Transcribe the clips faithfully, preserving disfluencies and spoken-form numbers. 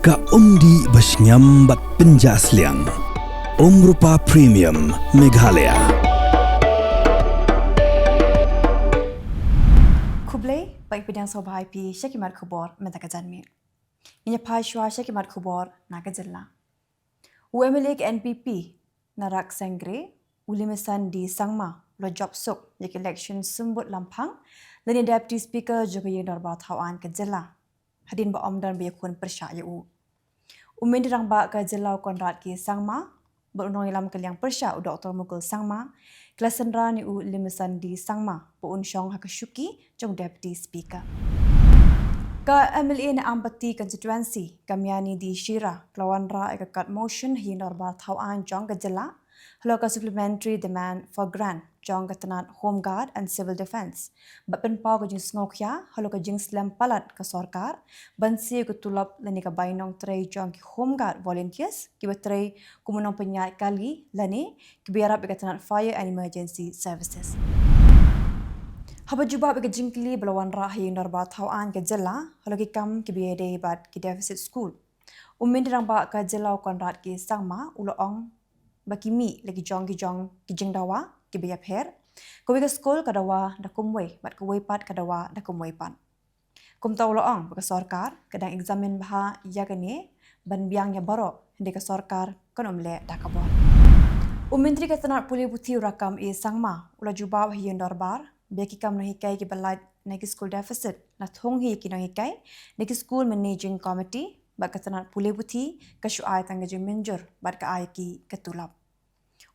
Ka umdih ba shngiam bad pynjah sliang. Umrupa Premium Meghalaya. Khublei, ba ngi pdiang sngewbha ïa phi sha ki mat khubor mynta ka janmiet. Ngin ïa phai shuwa sha ki mat khubor na ka jylla. U MLA ka NPP, Narak Sangre, u Limsan D Sangma, u la jop suk ïa ka election symbud lamphang lane Deputy Speaker jong ka Ïing Dorbar Thaw Aiñ ka jylla, hadien ba ym don ba ïakhun pyrshah ïa u. U Myntri Rangbah ka jylla u Conrad K Sangma bad u nongïalam ka liang pyrshah u Doctor Mukul Sangma ki la synran ïa u Limsan D Sangma ba un shong ha ka shuki jong u Deputy Speaker. Ka MLA na Ampati Constituency, ka Miani D Shira, ka la wanrah ïa ka kat motion ha Ïing Dorbar Thaw Aiñ jong ka jylla halor ka Supplementary Demand for Grant jong ka tnat Home Guard and Civil Defence, bad pynpaw ka jingsngewkhia halor ka jingslem palat ka sorkar ban siew ka tulop lane ka bai nongtrei jong ki Home Guard volunteers kiba trei kum u nongpynïaid kali lane kiba ïarap ïa ka tnat Fire and Emergency Services. Haba jubab ïa ka jingkylli ba la wanrah ha Ïing Dorbar Thaw Aiñ ka jylla halor ki kam kiba ïadei bad ki deficit school, u Myntri Rangbah ka jylla u Conrad K Sangma u la ong ba ki mih la ki jong ki jong ki jingdawa kiba ïapher. Kawei ka skul ka dawa da kumwei bad kawei pat ka dawa da kumwei pat. Kumta u la ong ba ka sorkar ka dang examine bha ïa kane ban biang ïa baroh, hynrei ka sorkar kan ym leh da ka bor. U Myntri ka tnat pule puthi u Rakkam A Sangma u la jubab ha Ïing Dorbar ba ïa ki kam nonghikai kiba lait na ki school deficit la thung hi ïa ki nonghikai na ki School Managing Committee bad ka tnat pule puthi ka shu ai tang ka jingmynjur bad ka ai ïa ki ka tulop.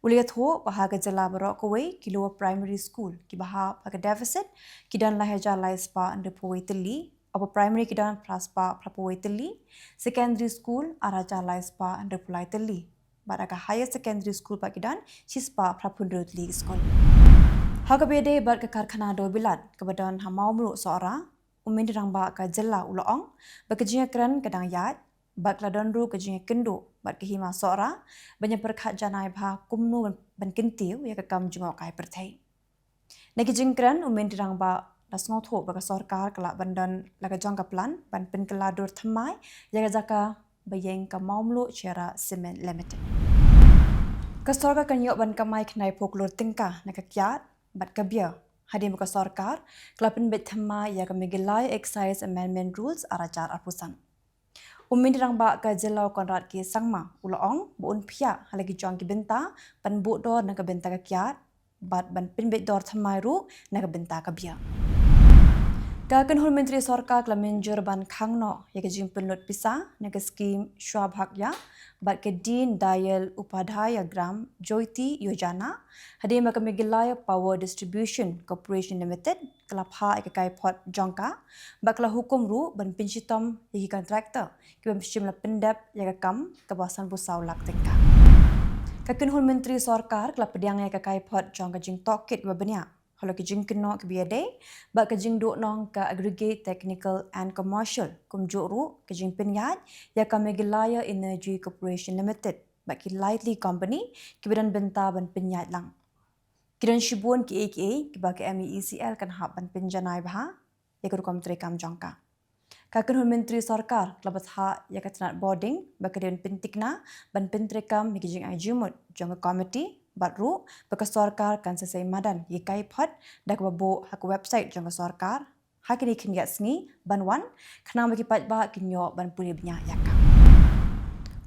U la ïathuh ba ha ka jylla baroh kawei ki lower primary school kiba hap ha ka deficit ki don lai hajar lai spah hynriewphew wei tylli, upper primary ki don phra spah phraphew wei tylli, secondary school ar hajar lai spah hynriewphew lai tylli, bad ha ka higher secondary school pat ki don shi spah phraphew hynriew tylli ki skul. Ha kaba ïadei bad ka karkhana dewbilat kaba don ha Mawmluh Sohra, u Myntri Rangbah ka jylla u la ong ba ka jingïakren ka dang ïaid bad ka la don ruh ka jingïakynduh bad ka hima Sohra ban ïa pyrkhat janai bha kumno ban, ban kyntiew ïa ka kam jngohkai pyrthei. Na ki jingkren u Myntri Rangbah la sngewthuh ba ka sorkar ka lah ban don la ka jong ka plan ban pynkylla dur thymmai ïa ka jaka ba ïeng ka Mawmluh Cherra Cement Limited. Ka sorkar kan ïoh ban kamai khyndai phew klur tyngka na ka kiad bad ka beer hadien ba ka sorkar ka la pynbeit thymmai ïa ka Meghalaya Excise Amendment Rules ar hajar arphew san. U Myntri Rangbah ka jylla u Conrad K Sangma u la ong ba un phiah ha la ki jong ki bynta ban buh dor na ka bynta ka kiad bad ban pynbeit dor thymmai ruh na ka bynta ka beer. Ka kynhun myntri sorkar ka la mynjur ban khang noh ïa ka jingpynlut pisa na ka skhim Saubhagya bad ka Deen Dayal Upadhyaya Gram Jyoti Yojana hadien ba ka Meghalaya Power Distribution Corporation Limited ka la phah ïa ka kaiphod jong ka bad ka la hukum ruh ban pynshitom ïa ki contractor kiba shim la pyndep ïa ka kam kaba sanphew saw lak tyngka. Ka kynhun myntri sorkar ka la pdiang ïa ka kaiphod jong ka jingtohkit kaba bniah halor ki jingkynnoh kiba ïadei bad ka jingduhnong ka Aggregate Technical and Commercial, kumjuh ruh ka jingpynïaid ïa ka Meghalaya Energy Corporation Limited bad ki lai tylli ki company kiba don bynta ban pynïaid lang. Ki don shibun kiei kiei kiba ka MeECL kan hap ban pynjanai bha ïa ka rukom treikam jong ka. Ka kynhun myntri sorkar ka la bthah ïa ka tnat bording ba ka dei ban pynthikna ban pyntreikam ïa ki jingai jingmut jong ka komiti bad ruh ba ka sorkar kan sa sei madan ïa ka kaiphod da kaba buh ha ka website jong ka sorkar ha kine khyndiat sngi ban wan, khnang ba ki paidbah kin ïoh ban pule bniah ïa ka.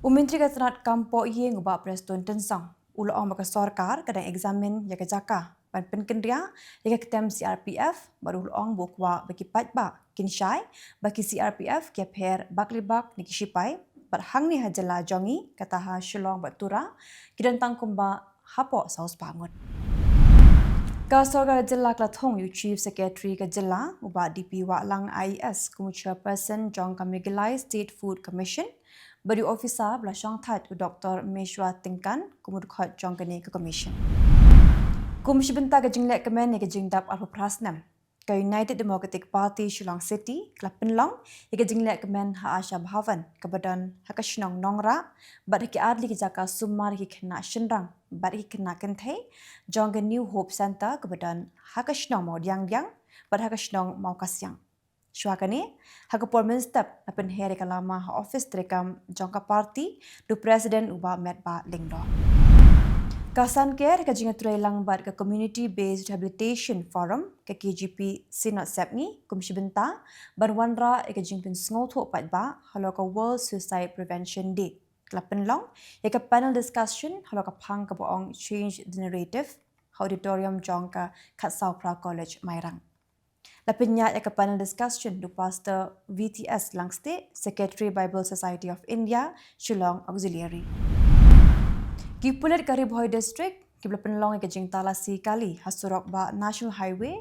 U Myntri ka tnat kam pohïing u Bah Prestone Tynsong u la ong ba ka sorkar ka dang examine ïa ka jaka ban pynkynriah ïa ka ktem CRPF bad u la ong ba u kwah ba ki paidbah kin shai ba ki CRPF ki ïapher bak li bak na ki shipai bad hangne ha jylla jong ngi kata ha Shillong bad Tura ki don tang kumba hapoh saw spah ngut. Ka sorkar jylla ka la thung ïa u Chief Secretary ka jylla u Bah D P Wahlang IAS kum u Chairperson jong ka Meghalaya State Food Commission bad ïa u officer ba la shongthait u Doctor Meshwa Tyngkan kum u dkhot jong kane ka commission. Kum shi bynta ka jinglehkmen ïa ka jingdap arphew phra snem, ka United Democratic Party Shillong City ka la pynlong ïa ka jinglehkmen ha Asha Bhavan kaba don ha ka shnong Nongrah bad ha ki ar tylli ki jaka sumar ïa ki khynnah shynrang bad ïa ki khynnah kynthei jong ka New Hope Centre kaba don ha ka shnong Mawdiangdiang bad ha ka shnong Mawkasiang. Shuwa kane, ha ka por mynstep la pynher ïa ka lama ha office treikam jong ka party da u president u Bah Metbah Lyngdoh. Ka Sanker ka jingïatreilang bad ka Community Based Rehabilitation Forum, ka K G P Synod Sepngi kum shi bynta ban wanrah ïa ka jingpynsngewthuh paidbah halor ka World Suicide Prevention Day. Ka la pynlong ïa ka panel discussion halor ka phang kaba ong Change the Narrative ha auditorium jong ka Khatsawphra College, Mairang. La pynïaid ïa ka panel discussion da u Pastor V T S Langstieh, Secretary Bible Society of India, Shillong Auxiliary. Ki pulit ka Ri Bhoi District kiba la pynlong ïa ka jingtalasi kali ha surok ba National Highway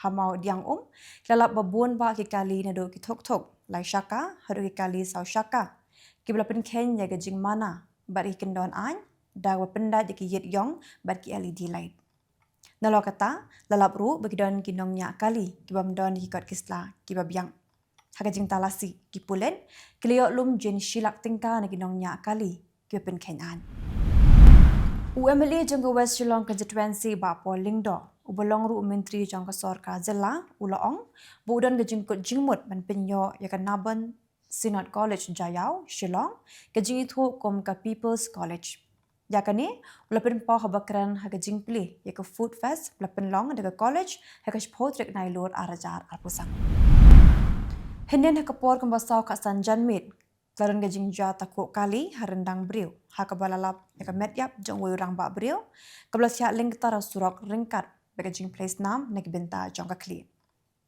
ha Mawdiangum, ki la lap ba bun bah ki kali naduh ki thuk thuk lai shaka haduh ki kali saw shaka, kiba la pynkheiñ ïa ka jingmana bad ki kyndon aiñ da kaba pyndait ïa ki ïit ïong bad ki L E D light. Nalor kata, la lap ruh ba ki don ki nongñiah kali ki bym don ki kot ki sla kiba biang. Ha ka jingtalasi, ki pulit ki la ïoh lum jin shi lak tyngka na ki nongñiah kali kiba pynkheiñ aiñ. U M L A jong ka West Shillong Constituency, Bah Paul Lyngdoh, uba long ruh u Myntri jong ka Sorkar Jylla, u la ong ba u don ka jingkut jingmut ban pynïoh ïa ka Nabon Synod College, Jaïaw, Shillong, ka jingithuh kum ka People's College. Ïa kane u la pynpaw haba kren ha ka jingplie ïa ka Food Fest ba la pynlong da ka college ha ka shiphew tarik Nailur ar hajar arphew san. Hynnin ha ka por kumba saw khatsan janmiet, ka la don ka jingjia takuk kali ha ryndang briew ha kaba la lap ïa ka met ïap jong uwei u rangbah briew, kaba la thiah lyngktar ha surok ryngkat bad ka jingplie snam na ki bynta jong ka khlieh.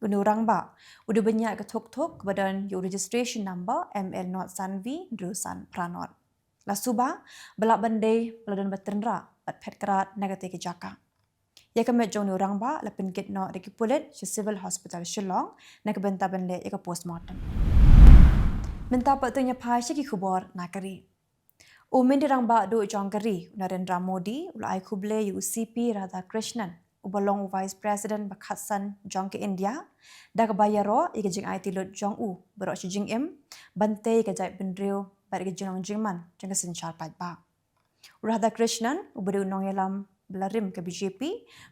Une u rangbah u dei ban ïaid ka thuk thuk kaba don ïa u registration number M L not san V hynriew san phra not. La suba ba lah ban dei ba la don ba tynrah bad phet krad na katei ka jaka. Ïa ka met jong une u rangbah la pynkit noh da ki pulit sha Civil Hospital Shillong na ka bynta ban leh ïa ka postmortem. Mynta pat to ngin ïa phai sha ki khubor na ka ri. U Myntri Rangbah Duh jong ka ri, u Narendra Modi, u la ai khublei ïa u C P Radhakrishnan, uba long u Vice President ba khatsan jong ka India, da kaba ïaroh ïa ka jingaiti lut jong u baroh shi jingim ban tei ïa ka jaitbynriew bad ïa ka jinglong jingman jong ka synshar paidbah. U Radhakrishnan, uba dei u nongïalam ba la rim ka B J P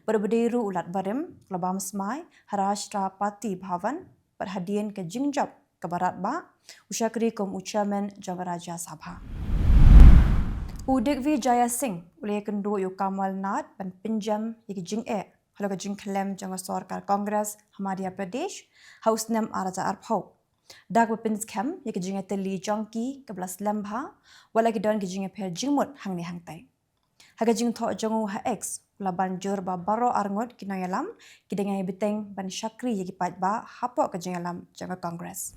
bad uba dei ruh u lad barim, u la bam smai ha Rashtrapati Bhavan bad hadien ka jingjop kaba radbah, u shakri kum u Chairman jong ka Rajya Sabha. U Digvijaya Singh u la ïakynduh ïa u Kamal Nath ban pynjem ïa ki jingeh halor ka jingkhlem jong ka sorkar Congress ha Madhya Pradesh ha u snem ar hajar arphew, da kaba pynskhem ïa ka jingïatylli jong ki kaba la slem bha wat la ki don ki jingïapher jingmut hangne hangtai. Ha ka jingthoh jong u ha X, u la ban jur ba baroh arngut ki nongïalam ki dang ïai bteng ban shakri ïa ki paidbah hapoh ka jingïalam jong ka Congress.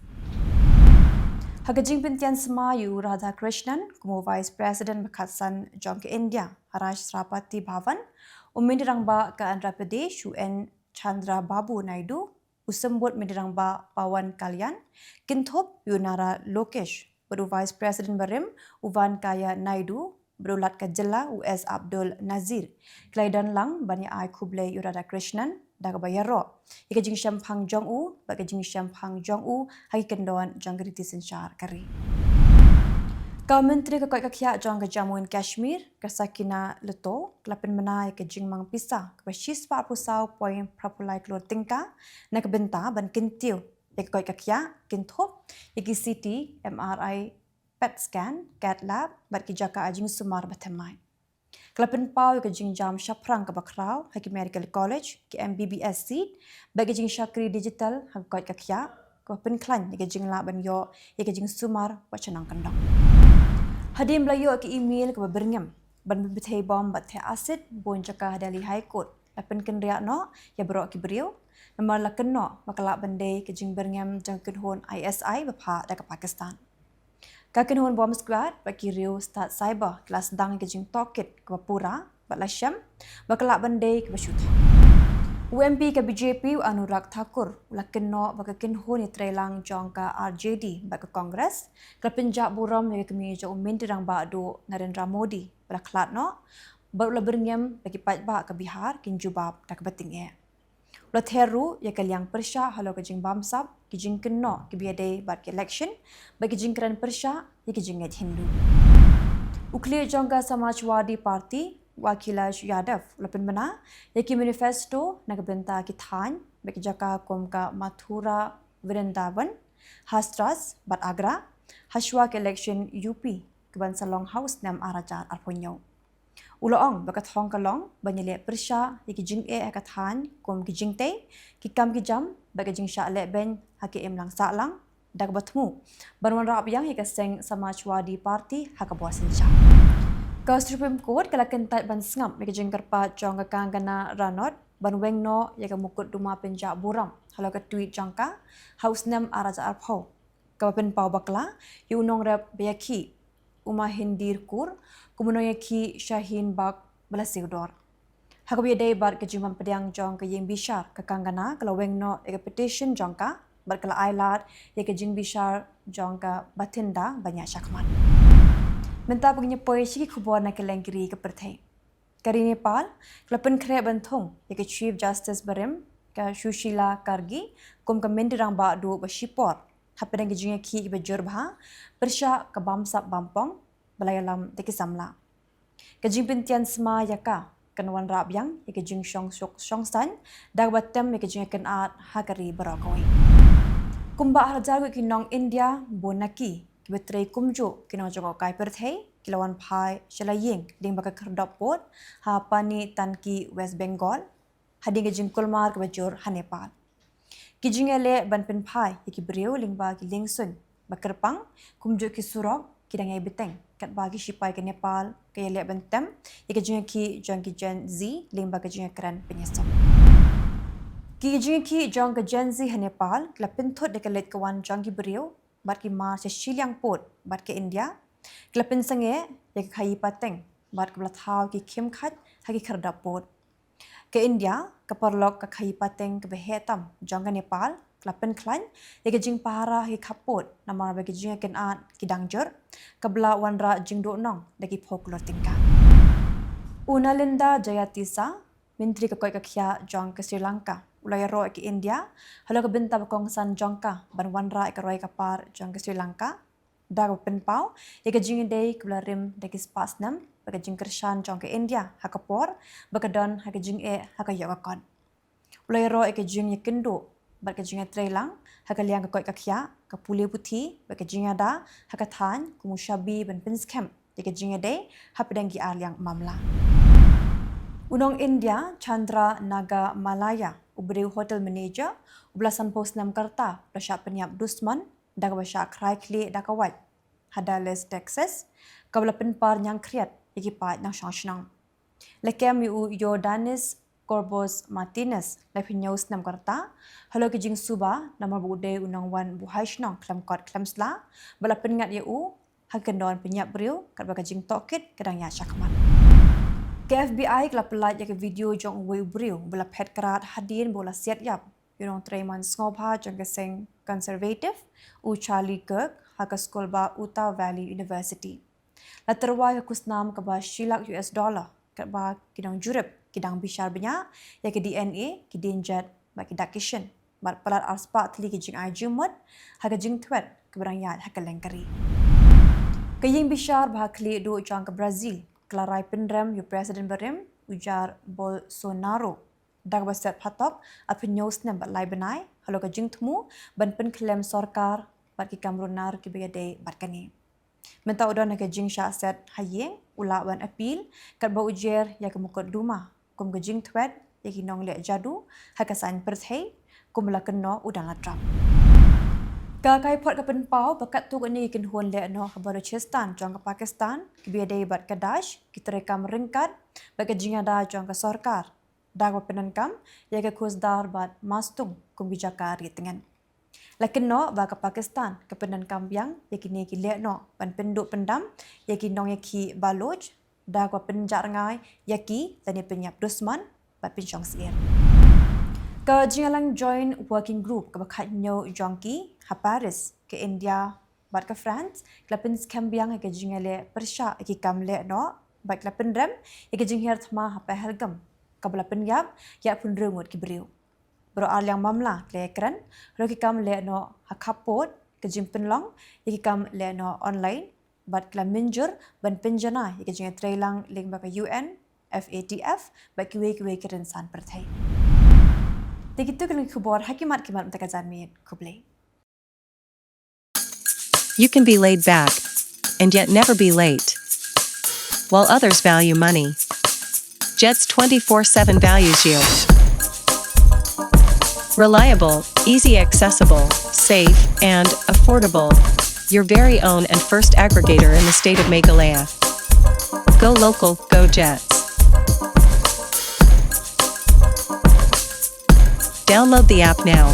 Ha ka jingpyntian smai ïa u Radhakrishnan kum u Vice President ba khatsan jong ka India ha Rashtrapati Bhavan, u Myntri Rangbah ka Andhra Pradesh, u N Chandrababu Naidu, u Symbud Myntri Rangbah Pawan Kalyan, kynthup ïa u Nara Lokesh bad u Vice President barim, u Venkaiah Naidu, bad u Lat ka Jylla, u S Abdul Nazir, ki la ïadon lang ban ïa ai khublei ïa u Radhakrishnan da kaba ïaroh ïa ka jingshemphang jong u bad ka jingshemphang jong u ha ki kyndon jong ka riti synshar ka ri. Ka Myntri ka Koit ka Khiah jong ka Jammu and Kashmir, ka Sakina Lutho, ka la pynbna ïa ka jingmang pisa kaba shispah arphew saw point phra phew lai klur tyngka na ka bynta ban kyntiew ïa ka koit ka khiah, kynthup ïa ki C T, M R I, PET scan, cath lab bad ki jaka ai jingsumar ba thymmai. Ka la pynpaw ïa ka jingjam shaphrang kaba khraw ha ki medical college, ki M B B S seat bad ki jingshakri digital ha ka koit ka khiah, kaba pynkhlaiñ ïa ka jinglah ban ïoh ïa ka jingsumar wat sha nongkyndong. Hadien ba la ïoh ïa ka email kaba byrngem ban pynbthei bom bad theh acid bun jaka ha Delhi High Court, la pynkynriah noh ïa baroh ki briew, namar la kynnoh ba ka lah ban dei ka jingbyrngem jong ka kynhun I S I ba phah da ka Pakistan. Ka kynhun bomb squad bad ki riew stad cyber ki la sdang ïa ka jingtohkit kaba pura bad la shem ba ka lah ban dei kaba shu thok. U M P ka B J P, u Anurag Thakur, u la kynnoh ba ka kynhun ïatreilang jong ka R J D bad ka Congress ka la pynjah burom ïa ka kmie jong u Myntri Rangbah Duh Narendra Modi ba la khlad noh, bad u la byrngem ba ki paidbah ka Bihar kin jubab da kaba tyngeh. U la ther ruh ïa ka liang pyrshah halor ka jingbamsap, ki jingkynnoh kiba ïadei bad ka election bad ki jingkren pyrshah ïa ki jingngeit Hindu. U khlieh jong ka Samajwadi Party, u Akhilesh Yadav, u la pynbna ïa ki manifesto na ka bynta ki thaiñ bad ki jaka kum ka Mathura, Vrindavan, Hathras bad Agra, hashwa ka election U P kaban sa long ha u snem ar hajar arphew hynñiew. U la ong ba ka thong ka long ban ïaleh pyrshah ïa ki jingeh ha ka thaiñ kum ki jingtei, ki kam ki jam bad ka jingshah lehbeiñ ha ka imlang sahlang, da kaba thmu ban wanrah biang ïa ka seng Samajwadi Party ha ka bor synshar. Ka Supreme Court ka la kyntait ban sngap ïa ka jingkyrpad jong ka Kangana Ranaut ban weng noh ïa ka mukotduma pynjah burom halor ka tweet jong ka ha u snem ar hajar arphew, kaba pynpaw bakla ïa u nongrep ba ïakhih, u Mahindir Kaur, kum u nongïakhih Shaheen Bagh ba la siew dor. Ha kaba ïadei bad ka jingbym pdiang jong ka ïingbishar, ka Kangana ka la weng noh ïa ka petition jong ka bad ka la ailad ïa ka jingbishar jong ka Bathinda ban ïaid shakhmat. Mynta ngin ïa poi sha ki khubor na kylleng ki ri ka pyrthei. Ka ri Nepal ka la pynkhreh ban thung ïa ka Chief Justice barim, ka Sushila Kargi, kum ka mynder rangbah duh ba shipor hapdeng ka jingïakhih kaba jur bha pyrshah ka bamsap bampong ba la ïalam da ki samla. Ka jingpyntian sma ïa ka kan wanrah biang ïa ka jingshong suk shong saiñ da kaba tem ïa ka jingïakynad ha ka ri baroh kawei. Kumba ar hajar ngut ki nong India bun na ki kiba trei kumjuh ki nongjngohkai pyrthei ki la wan phai sha la ïing lyngba ka khyrdop pud ha Pani Tanki, West Bengal, hadien ka jingkulmar kaba jur ha Nepal. Ki jingïaleh ban pynphai ïa ki briew lyngba ki liengsuiñ ba kyrpang kumjuh ki surok ki dang ïai bteng katba ki shipai ka Nepal ka ïaleh ban tem ïa ka jingïakhih jong ki Gen Z lyngba ka jingïakren pynïasoh. Ki jingïakhih jong ka Gen Z ha Nepal ki la pynthut da ka leit ka wan jong ki briew bad ki mar sha shiliang pud bad ka India ki la pynsangeh ïa ka khaïi pateng bad kaba la thaw ki khim khait ha ki khyrdop pud. Ka India, ka paralok ka khaïi pateng kaba heh tam jong ka Nepal, ka la pynkhlaiñ ïa ka jingpahara ha ki khappud namar ba ki jingïakynad ki dang jur, kaba la wanrah jingduhnong da ki phew klur tyngka. U Nalindra Jayatissa, Myntri ka koit ka khiah jong ka Sri Lanka, u la ïaroh ïa ka India halor ka bynta ba kongsan jong ka ban wanrah ïa ka roi ka par jong ka Sri Lanka, da kaba pynpaw ïa ka jingïadei kaba la rim da ki spah snem bad ka jingkyrshan jong ka India ha ka por ba ka don ha ka jingeh ha ka ïoh ka kot. U la ïaroh ïa ka jingïakynduh bad ka jingïatreilang ha ka liang ka koit ka khiah, ka pule puthi bad ka jingïada ha ka thaiñ kum u shabi ban pynskhem ïa ka jingïadei hapdeng ki ar liang mamla. U nong India Chandra Naga Malaya, u briew hotel manager uba la sanphew snem ka rta, u la shah pynïap dusmon da kaba shah khrai khlieh da ka wait ha Dallas, Texas, kaba la pynpar ñiangkhriat ïa ki paid nongshong shnong. La kem ïa u Yordanis Corbos Martinez, laiphew hynñiew snem ka rta, halor ki jingsuba namar ba u dei u nongwan buhai shnong khlem kot khlem sla, bad la pynngat ïa u ha ka kyndon pynïap briew katba ka jingtohkit ka dang ïaid shakhmat. Ka F B I ka la pyllait ïa ka video jong uwei u briew uba la phet krad hadien ba u la siat ïap ïa u nongtrei mon sngewbha jong ka seng Conservative, u Charlie Kirk, ha ka skul bah Utah Valley University. La tyrwa ïa ka khusnam kaba shi lak U S dollar katba ki nongjurip ki dang bishar bniah ïa ka D N A, ki dienjat bad ki dak ki shin, bad palat arspah tylli ki jingai jingmut ha ka jingtwit kaba dang ïaid ha kylleng ka ri. Ka ïingbishar bahakhlieh duh jong ka Brazil ka la rai pynrem ïa u President barim, u Jair Bolsonaro, da kaba set phatok arphew hynñiew snem bad lai bnai halor ka jingthmu ban pynkhlem sorkar bad ki kam runar kiba ïadei bad kane. Mynta u don ha ka jingshah set ha ïing, u lah ban appeal katba u jer ïa ka mukotduma kum ka jingtwit ïa ki nongleh jadu ha ka saiñ pyrthei, kum la kynnoh u Donald Trump. Ka Kaiphot ka pynpaw ba katto katne ki kynhun lehnoh ha Balochistan jong ka Pakistan kiba ïadei bad ka Daesh ki treikam ryngkat bad ka jingïada jong ka sorkar, da kaba pyndonkam ïa ka Khusdar bad Mastung kum ki jaka rieh tngen. La kynnoh ba ka Pakistan ka pyndonkam biang ïa kine ki lehnoh ban pynduh pyndam ïa ki nongïakhih Baloch, da kaba pynjah rngai ïa ki lane pynïap dusmon bad pynshong syier. Ka jingïalang Joint Working Group kaba khathynñiew jong ki ha Paris, ka India bad ka France, ka la pynskhem biang ïa ka jingïaleh pyrshah ïa ki kam lehnoh bad ka la pynrem ïa ka jinghiar thma ha Pahalgam kaba la pynïap ïa phew hynriew ngut ki briew. Baroh ar liang mamla ki la ïakren halor ki kam lehnoh ha khappud, ka jingpynlong ïa ki kam lehnoh online, bad ki la mynjur ban pynjanai ïa ka jingïatreilang lyngba ka U N, F A T F bad kiwei kiwei ki rynsan pyrthei. Te kito ki long ki khubor ha ki mat ki mat mynta ka janmiet. Khublei. You can be laid back and yet never be late. While others value money, Jets twenty-four seven values you. Reliable, easy accessible, safe, and affordable. Your very own and first aggregator in the state of Meghalaya. Go local, go Jets. Download the app now.